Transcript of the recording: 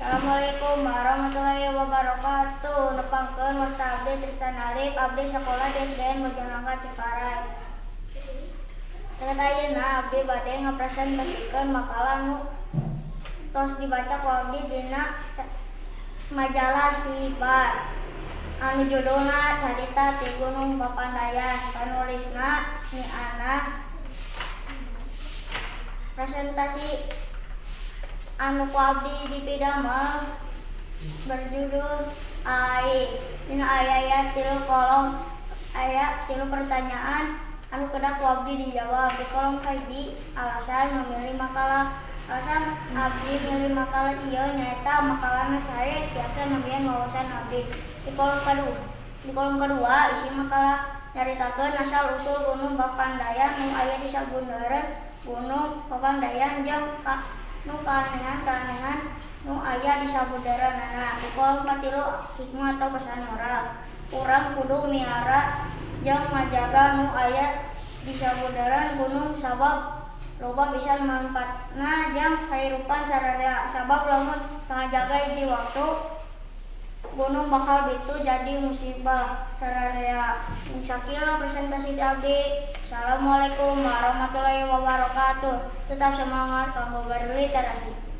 Assalamualaikum warahmatullahi wabarakatuh. Nepangkeun, wasta abdi Tristan Alif, abdi sekolah di SDN Bojongnangka, Ciparay. Dinten ayeuna abdi bade ngapresentasikeun makalah nu tos dibaca ku abdi dina majalah Hibar anu judulna Carita ti Gunung Papandayan, panulisna Nyi Ana. Presentasi anu ku abdi dipidamel berjudul AI. Dina AI aya tilu kolom, aya tilu pertanyaan anu kedah ku abdi dijawab. Di kolom kahiji, alasan memilih makalah. Alasan abdi milih makalah ieu nyaeta makalahna sae, tiasa nambihan wawasan abdi. Di kolom kadua, isi makalah, nyaritakeun asal usul Gunung Papandayan nu aya di sabudeureun Gunung Papandayan jeung nu kaanehan-kaanehan nu aya di sabudeureunana. Di kolom katilu, hikmah atau pesan moral. Urang kudu miara jeung ngajaga nu aya di sabudeureun gunung, sabab loba pisan mangpaatna jang kahirupan sararea, sabab lamun teu ngajaga, hiji waktu gunung bakal bitu jadi musibah sararea. Sakieu presentasi ti abdi. Assalamualaikum warahmatullahi wabarakatuh. Tetap semangat kanggo berliterasi.